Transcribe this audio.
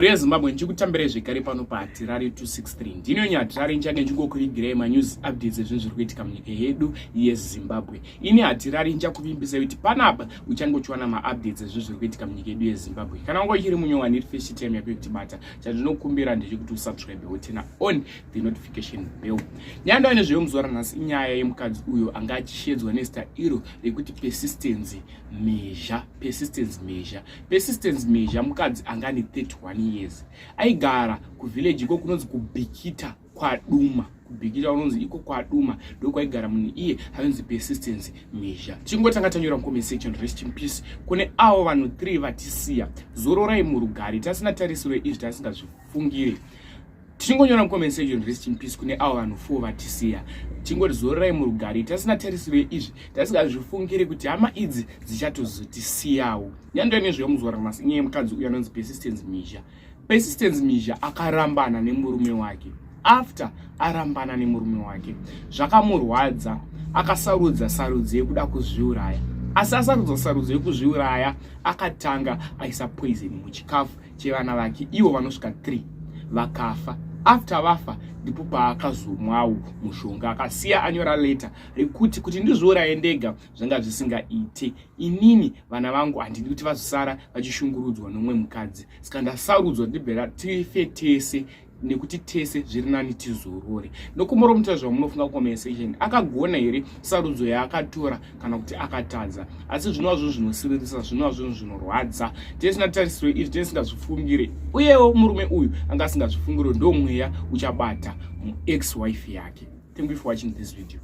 Rezimbabwe ndichikutambirai zvekare pano paHatirari 263. Ndino nyaHatirari ndichange ndichingokuvigirai manews updates ezvinhu zviri kuitika munyika yedu yeZimbabwe. Ini Hatirari ndichakuvimbisai kuti panapa uchange uchiwana maupdates ezvinhu zviri kuitika munyika yedu yeZimbabwe. Kana wanga uchiri munyowani iri first time yako yekutibata, chandinokumbira ndechekuti usubscribe woturn on the notification bell. Nyaya ndauya nezveyo muzuva ranhasi inyaya yemukadzi uyo anga achishedzwa nezita iro rekuti Persistence Mhizha. Persistence Mhizha. Persistence Mhizha mukadzi anga ane 31 years. Aigara kuvillage iko kunonzi kuBikita kwaDuma. KuBikita kunonzi iko kwaDuma ndokwaigara munhu iye ainzi Persistence Mhizha. Tichingotanga tanyora mucomment section, rest in peace kune avo vanhu 3 vatisiya. Zororai murugare, tasina tarisiro izvi tasingazvifungire. Tichingonyora mucomment section, rest in peace kune avo vanhu 4 vatisiya. Tingoti zororai murugare, tasina tarisiro yeizvi, tasingazvifungire kuti hama idzi dzichatozotisiyawo. Nyando nezvemuzuva ranhasi inyaya yemukadzi uyu anonzi Persistence Mhizha. Persistence Mhizha akarambana nemurume wake. After arambana nemurume wake zvakamurwadza, akasarudza sarudzo yekuda kuzviuraya. Asi asarudza sarudzo yekuzviuraya, akatanga aisa poison muchikafu chevana vake, ivo vanosvika 3 vakafa. After vafa ndipo paakazomwawo mushonga. Akasiya anyora leta rekuti kuti ndizviuraye ndega zvanga zvisingaite, inini vana vangu handidi kuti vazosara vachishungurudzwa nomumwe mukadzi, saka ndasarudzwa ndibvera tife tese nekuti tese zviri nani tizorore. Nokumoro mutaura zvamunofunga comment section. Akagona here sarudzo yaakatora kana kuti akatadza? Asi zvinova zvinhu zvinosiririsa, zvinova zvinhu zvinorwadza. Tisina tarisiro izvi, tisingazvifungire, uyewo murume uyu anga asingazvifungire, ndo mweya uchabata muex wife yake. Thank you for watching this video.